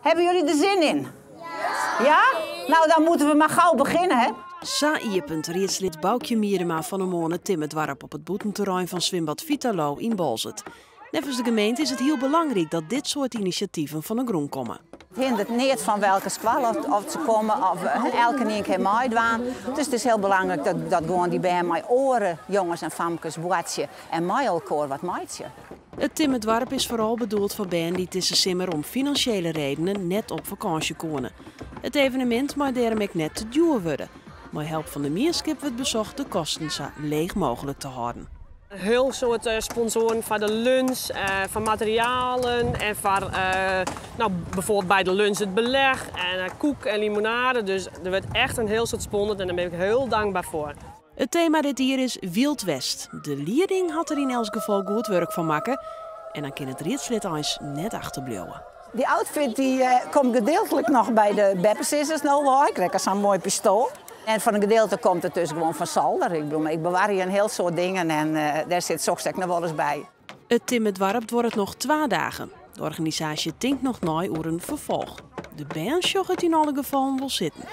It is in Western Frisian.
Hebben jullie er zin in? Ja? Nou, dan moeten we maar gauw beginnen, hè? Sa iepent riedslid Baukje Miedema fan 'e moarn it Timmerdoarp op it bûtenterrein fan swimbad Vitaloo yn Boalsert. Neffens de gemeente is it hiel belangryk dat dit soart inisjativen fan 'e grûn komme. It hinderet neat fan welke skoalle oft se komme of elkenien kin meidwaan. Dus it is hiel belangryk dat gewoan dy bern mei oare jonges en famkes boartsje en mei elkoar wat meitsje. It Timmerdoarp is foaral bedoeld foar bern dy't dizze simmer om finansjele redenen net op fakânsje koene. It evenemint mei dêrom ek net te djoer wurde. Mei help fan de mienskip wurdt besocht de kosten sa leech mooglik te hâlden. In hiel soad sponsoaren foar de lunch, foar materialen en foar no, bijvoorbeeld by de lunch it beleg en koek en limonade. Dus der wurdt echt in hiel soad sponsord en dêr bin ik hiel dankber foar. It tema dit jier is Wyld West. De lieding hat der yn elts gefal goed wurk fan makke en dan kin it riedslid eins net achterbliuwe. Dy outfit dy komt gedeeltelijk noch by de beppesizzers no wei. Ik krij sa'n moai pistoal. En foar in gedeelte komt it dus gewoan fan solder. Ik bedoel, ik bewarje in hiel soad dingen en dêr sit soks ek noch wolris by. It Timmerdoarp duorret noch 2 dagen. De organisaasje tinkt noch nei oer in ferfolch. De bern sjogge it yn alle gefallen wol sitten.